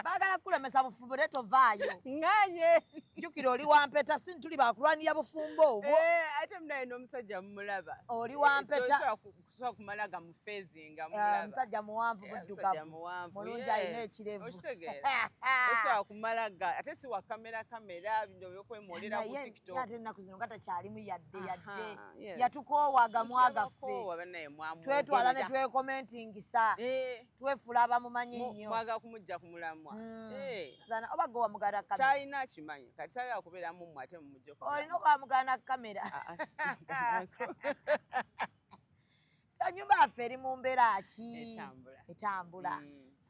Baagala kukulemesa bufumbo, naye tovaayo. Ŋŋanye. Jjukira oli wampeta, si tuli bakulwanirira bufumbo obwo. Eh, ate munaye n'omusajja mumulaba. Oli wampeta. Tosobola kumala gamufeezinga. Eh, Mumulaba. musajja muwanvu. Eh, musajja Buddugavu. muwanvu, Mulungi, yes. alina ekirevu. Okitegeera, tosobola kumala ga, ate si wa kamera kamera, bino byokwemolera ku Naye TikTok. ate ennaku zino nga takyalimu yadde yadde. Aha, yes. Yatukoowa agamwa gaffe. Yabakoowa, bannaye mwamwogerera. Twetwala ne twekomentingisa. Eh, Twefuula abamumanyi ennyo. Mwagala kumujja ku mulamwa. Eh, Zana oba gwe wamugana kamera. Kyalina akimanyi, kati sagala kubeeramu mmwe ate mumujje ku Olina mulamwa. okuba wamugana kamera. Ah, ah, si- So ennyumba yaffe eri mu mbeera ki? Etambula. Etambula.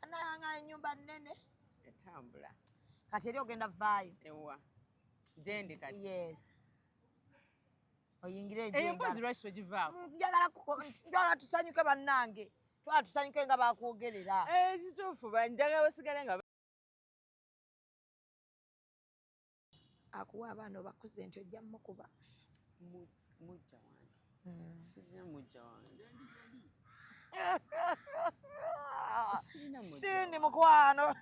Anayanga ennyumba nnene. Etambula. Kati eri ogenda vaayo? Ewa gyendi kati? Yes, oyingire. Eyo emboozi lwaki togivaako? Njagala tusanyuke bannange, twala tusanyuke nga bakwogerera. Eh, kituufu, njagala basigale nga Akuwa abaana obakuze nti ojja mukuba. Mujja wange, sirina mujja wange. Sirina mujja. Cindy mukwano,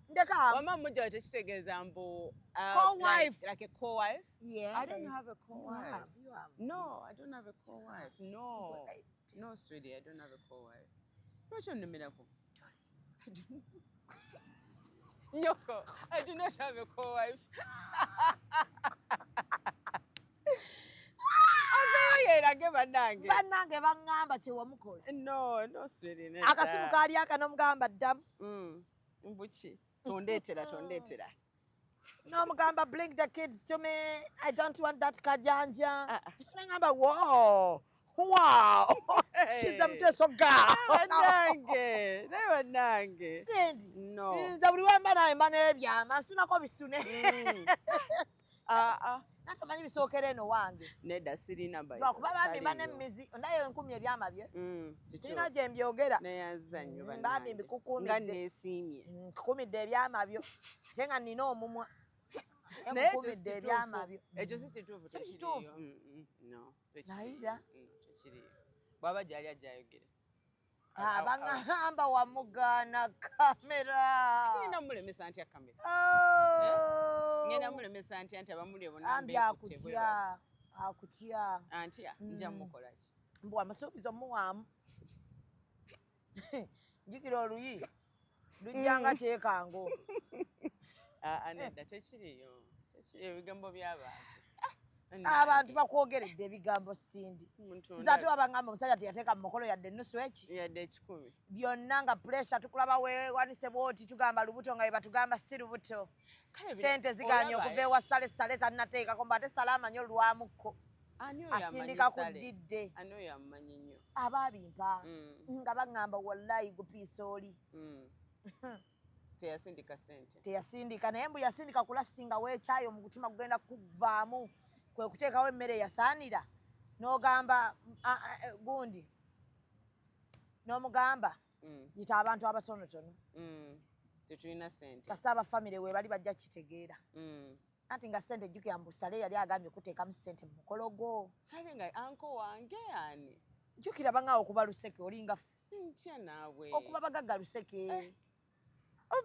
ndeka. Wama mujja we tekitegeeza mbu Co-wife. Like a co-wife. Yes. I don't have a You co-wife. have, you have. No, I don't have a co-wife. No. Wait. No, sweetie, I don't have a co-wife. Lwaki onnumirako? Nyoko, I do not have a co-wife. Azeeyo yeerage bannange. Bannange baŋŋamba kyewamukola. No, sweetie, nedda. Akasimu kaali aka nomugamba ddamu. Mbuki. Tondeetera, tondeetera. N'omugamba, "Bring the kids to me, I don't want that kajanja." Ah, ah. Nagamba, Wow, she's a Muteso girl." Bannange, naye bannange. Cindy, No. nze buli wemba naye mba n'ebyama nsunako bisune. Ah, ah. Nate omanyi bisookera eno wange. Nedda, sirina by. Lwakuba bambi mba n'emmizi naye enkumi ebyama bye sirina gye mbyogera. Neyanziza nnyo. Bambi Bannange, mbikukumidde. nga neesiimye. Nkukumidde ebyama byo ate nga nina omumwa. Naye ekyo si Nkukumidde ebyama kituufu. byo. Ekyo si kituufu. Si Tekiriiyo. kituufu. No, tekiriiyo. Nayira. Tekiriiyo. Bw'aba gyali ajja ayogere. Abaŋŋamba wamugaana kamera. Ngenda mulemesa ntya kamera? Oh. Ngenda mulemesa ntya nti abamuli bonna Ambi mbeekutte bwe akutya. bati? Akutya. Antya? Nja mukola ki? Mbu amasuubizo muwaamu. Jjukira oluyi lujjanga kyekango. Ah, ah, nedda, tekiriiyo, tekiriyo, ebigambo by'abantu. Abantu bakwogeredde ebigambo, Cindy. Muntu Nze ate wabaŋŋamba omusajja teyateeka mu mukolo yadde ennusu eki. Yadde 100. Byonna nga pressure tukulaba weewanise bwoti, tugamba lubuto, nga bwe batugamba si lubuto. Kale Sente ziganye olaba, okuva ewa Sale. Sale tannateekako mbu ate Sale amanyi olwamukko. Ani oyo amanyi Asindika ku Sale? ddidde. Ani oyo amumanyi nnyo? Abaabimpa nga baŋŋamba wallayi gupiisa oli. Teyasindika sente. Teyasindika, naye mbu yasindika kulasinga weekyayo mu gutima gugenda kuvaamu kwe kuteekawo emmere eyasaanira n'ogamba ah, ah, gundi n'omugamba yita abantu abatonotono. Tetulina sente. Kasita abafamire we bali bajja kitegeera. Anti nga sente, jjukira mbu Sale yali agambye okuteekamu sente mu mukolo gwo. Sale nga uncle wange ani? Jjukira baŋŋawo okuba luseke olinga ffe. Ntya naawe. Okuba bagagga luseke.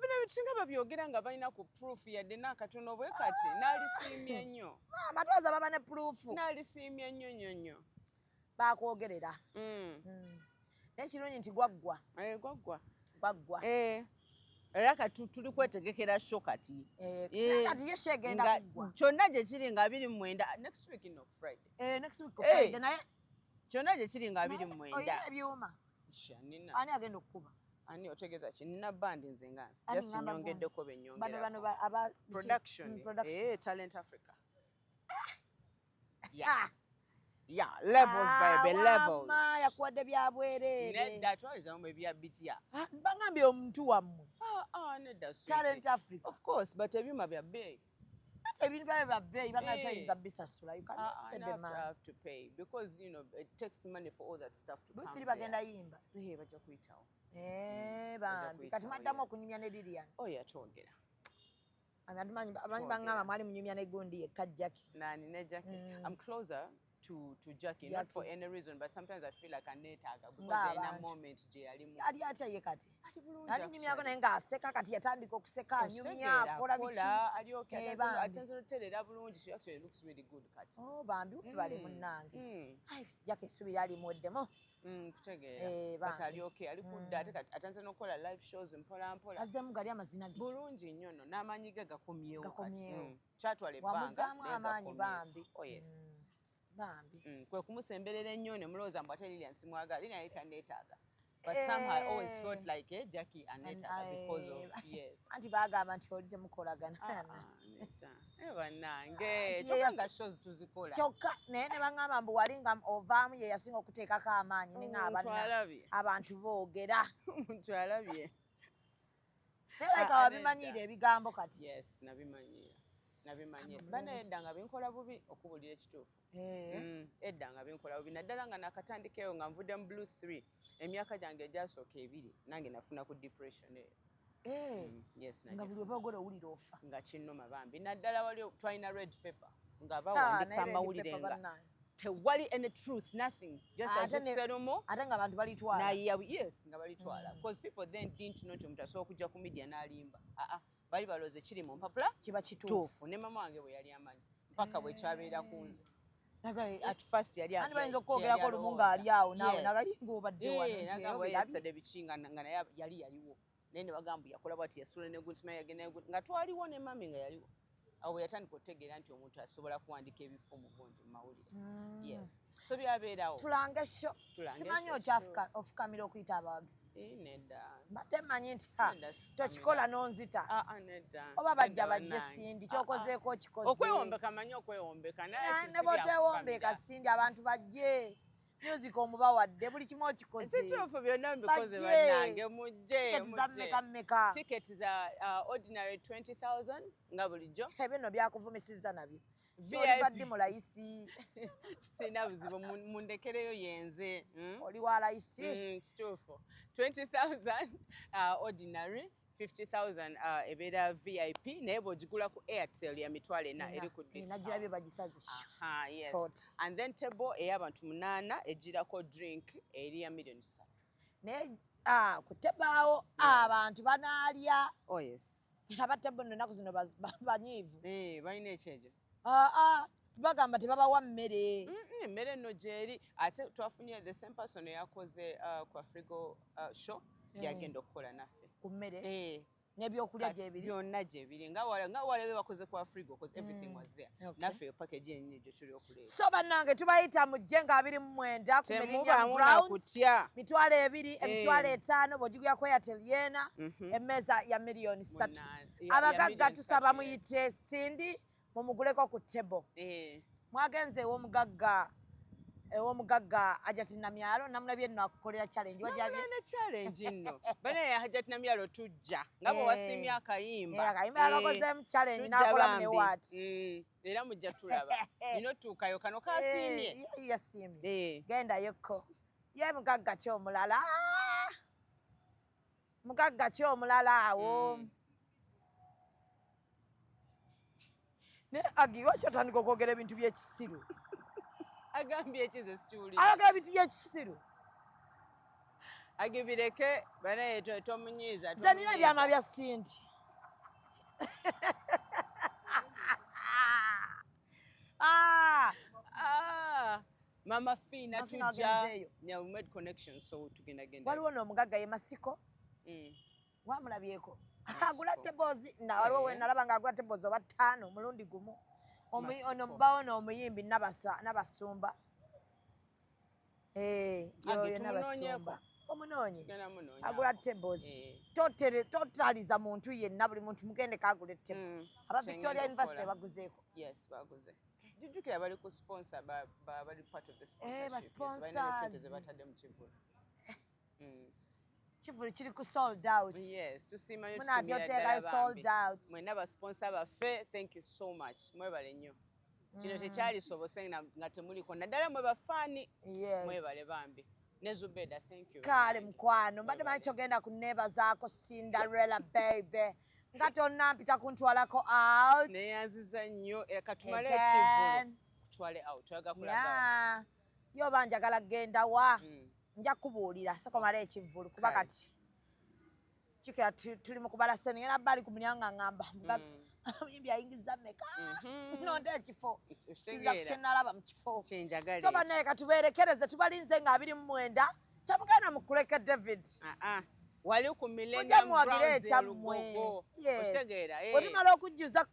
Bino ebisinga babyogera nga balina ku proof yadde n'akatono bwe kati, n'alisiimye nnyo. Amatwaza baba ne proof. N'alisiimye nnyo nnyo nnyo. Bakwogerera. Naye kirungi nti gwaggwa. Eh, gwaggwa. Gwaggwa. Eh, era kati tuli kwetegekera show kati. Eh, Eh, naye kati ye show egenda nga kuggwa. Kyonna gye kiri nga 29 next week, no, Friday. Eh, next week Eh, Friday, naye kyonna gye kiri nga 29. Olina ebyuma? Sha, nina. Ani agenda okukuba? Ani otegeeza ki? Nina band nze nga nze. Ani Just ngamba nyongeddeko gundi. be Bano bano nyongerako. aba Production. Production. Eh, Talent Africa. Yeah. Yeah, levels, baby, levels. Wamma yakuwadde bya bwereere. Nedda, twalizamu ebya bitya. Ah, bagambye omuntu wammwe. Ah, ah, nedda, sweetie. Talent Africa. Of course, but ebyuma bya bbeeyi. Ate ebintu byabe bya bbeeyi, bagambye Eh. toyinza bisasula. You cannot Ah, ah, pay and the I man. have to pay because it takes money for all that stuff to come Bufiri there. bagenda yimba. Eh, bajja kuyitawo. Eh, Bajja bambi kati kuyitawo, mwaddamu yes. okunyumya ne Lilian? Oh, yeah, twogera. Amanyi amanyi Twogera. baŋŋamba mwali munyumya ne gundi yekka Jackie. Nani ne Jackie. I'm closer to Jackie, not for Jackie. any reason, but sometimes I feel like aneetaaga because Ng'abantu. alina moment gye yalimu. Ali atya ye kati? Ali bulungi, Nali nyumyako actually. naye ng'aseka, kati yatandika okuseka, anyumya, Okitegeera, akola biki. akola, ali okay, Eh, bambi. atanze oterera bulungi. She actually looks really good kati. Oh, bambi webale munnange. Ai, Jackie essubi lyali muweddemu. Kutegeera. Eh, But bambi. ali okay, ali kudda ate kati atandise n'okukola live shows mpola mpola. Azzeemu gali amazina ge. Bulungi nnyo nno, n'amaanyi ge gakomyewo kati. Gakomyewo. Kyatwala ebbanga, Wamuzaamu naye amaanyi gakomyewo. bambi. Oh yes. Bambi. Kwe kumusemberera ennyo ne mulowooza mbu ate Lilian simwagala. Lilian yali tanneetaaga. But somehow I always felt like Jackie aneetaaga because of, yes. Anti baagamba nti oli temukolagana. Ah, ah, nedda. Eh, bannange. Nti ye Kyokka nga shows tuzikola. Kyokka naye ne baŋŋamba mbu wali nga ovaamu ye yasinga okuteekako amaanyi ne Omuntu ŋŋamba alabye. abantu boogera. Omuntu alabye. Naye like Ah, wabimanyiire nedda. ebigambo kati. Yes, nabimanyiira. Nabimanyiira. Bana edda nga binkola bubi okubuulira ekituufu. Eh. Edda nga binkola bubi naddala nga nakatandikeyo nga nvudde mu Blue 3 emyaka gyange egyasooka 2 nange nafuna ku depression eyo. Eh, Yes, nga buli nagifuna. oba owulira ofa. Nga kinnuma bambi, naddala wali twalina red paper nga Ah, bawandiika naye red amawulire paper nga bannange. tewali any truth, nothing, just Ate azukuserumu ate nga abantu balitwala. Nayiya, yes, nga balitwala because people then didn't know nti omuntu asobola okujja ku media n'alimba. Aa, bali balowooza ekiri mu mpapula kiba kituufu. Tuufu. Ne mama wange bwe yali amanyi mpaka bwe kyabeera ku nze. At first yali Anti bayinza okwogerako lumu ng'ali awo naawe nagayinga obadde wano nti nagamba obirabye. Yesterday biki nga naye yali yaliwo naye ne bagamba yakola bwati, yasula ne gundi, simanyi yagenda ne gundi, nga twaliwo ne mami nga yaliwo. Awo bwe yatandika okutegeera nti omuntu asobola kuwandiika ebifo mu gundi mu mawulire. Yes, so byabeerawo. Tulange show. Tulange Simanyi show. okyafuka ofukamira okuyita abawagizi. Eh, nedda. Mbadde mmanyi nti ha Nedda, sifukamira. tokikola n'onzita. Ah, ah, nedda. Oba bajja Nedda, bajje bannange. Cindy Ah, ah. kyokozeeko okikoze. Okwewombeka, manyi okwewombeka, naye si Ne si bw'oteewombeeka byakufukamira. Cindy, abantu bajje. Music omubawadde, buli kimu okikoze. Situufu, byonna mbikoze. Bajje. Bannange, mujje. Tiketi za Mujje. mmeka mmeka? Tiketi za ordinary 20,000 nga bulijjo. Ebyo nno byakuvumisizza nabyo. VIP. Oliva ddi mu layisi? Sina buzibu, mundekereyo yenze. Oli wa layisi. Kituufu, 20,000 ordinary, 50,000 ebeera VIP, naye bw'ogigula ku Airtel ya 400,000, eri ku Nagirabye discount. Bagisaze. Aha, yes. 40. And then table ey'abantu munaana egirako drink eri ya 3 million. Naye ku tebaawo abantu banaalya? Oh yes. Aba table nno ennaku zino banyiivu. Eh, balina ekyejo. Aa, bagamba tebabawa mmere. Emmere nno gyeri, ate twafunye the same person eyakoze ku Afrigo show yagenda okukola naffe. Ku mmere Eh, n'ebyokulya kati gyebiri? Byonna gyebiri, nga walabe bakoze ku Afrigo, cause everything was there. Naffe eyo package yennyini gye tuli okuleeta. So bannange, tubayita mujje nga 29 ku Millennium Temubaamu na Grounds. kutya. 20,000, 50,000 bw'ogigula ku Airtel yeena, emmeeza ya 3 million. Ya Abagagga miliyoni tusaba 3, yes. muyite Cindy mumuguleko ku table. Mwagenze ew'omugagga Hajati Namyalo, namulabye nno akukolera challenge, wajabye? Namulana challenge nno banaye, Hajati Namyalo, tujja nga bwe wasiimye akayimba. Eh, akayimba yakakozeemu challenge, Tujja n'akolamu ne bambi. what. Era mujja tulaba nina otuukayo kano kasiimye. Eh, yasiimye. Genda yekko ye mugagga ki omulala? Ah! Mugagga ki omulala awo? Naye Agi, lwaki otandika okwogera ebintu by'ekisiru? Agambye ekize sikiwulira. Ayogera ebintu by'ekisiru. Agibireke banaye, tomunyiiza. Nze nina Tomunyiiza. ebyama bya Cindy. Ah! Ah, Mama Fina. Mama Fina Tujja. wagenzeeyo? Yeah, we made connections, so tugenda genda. Waliwo n'omugagga ye Masiko. Wamulabyeko agula tables na waliwo we nalaba ng'agula tables oba ttaano omulundi gumu. Masiko. Ono bawo n'omuyimbi Nabasumba. Eh, Age, yoyo tumunoonyeeko. Nabasumba omunoonye. Tugenda munoonya. Agula tables. Totaliza muntu yenna, buli muntu mugende kagula table. Aba Kyengenda Victoria University okukola. baguzeeko? Yes, baguze. Jujjukira bali ku sponsor, bali part of the sponsorship. Ba Yes, balina ne sente ze sponsors. batadde mu kivvulu. Kivulu kiri ku sold out. Yes, tusiima nnyo, Munaatya tusiimira oteekayo ddala sold bambi. out. Mwenna ba sponsor baffe, thank you so much. Mwebale nnyo. Kino tekyalisobose nga temuliko, naddala mwe bafaani. Yes. Mwebale bambi. Ne Zubeda, thank you. Kale bannange. mukwano, mbadde manyi togenda kuneebazaako Cinderella baby nga tonnampita kuntwalako out. Neyanziza nnyo. Eh, katumale Again. ekivvulu kutwale out, twagala kulagawa. Yeah. Ye oba njagala kgenda wa, nja kubuulira sokomala ekivvulu kuba Kale. kati kikira tuli mu kubala sente, ngenda bali ku mulyango nga ŋŋamba, "Omuyimbi ayingiza mmeka? Nonda ekifo." Sinza Okitegeera. kyenalaba mu kifo. Kyenjagala So ekyo. bannaye, katubeerekereze, tubalinze nga 29, temugenda mukuleke David. Ah, ah. Wali ku Mujja Millennium muwagire Grounds e ekyammwe. Lugogo. Yes. Okitegeera, eh. Bwe tumala okujjuza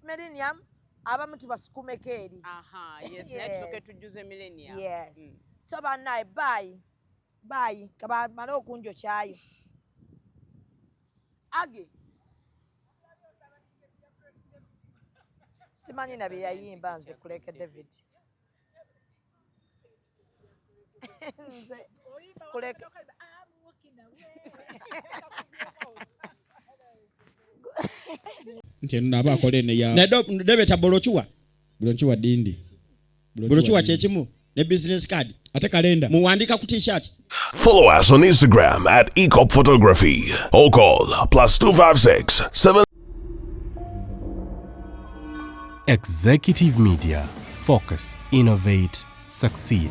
Millennium, abamu tubasukumeko eri. Aha, yes, naye tusooke Yes. tujjuze Millennium. Yes. So bannaye, bye bye, kabamale okunjokyayo age simanyi na bye yayimba. Nze kuleke David, nze kuleke. Nti eno naaba akola eno ya Naye debeta brochure. Brochure dindi. Brochure kyekimu ne business card. Ate kalenda. Muwandika ku t-shirt. Follow us on Instagram at Ecop Photography or call +256 7 Executive Media. Focus, innovate, succeed.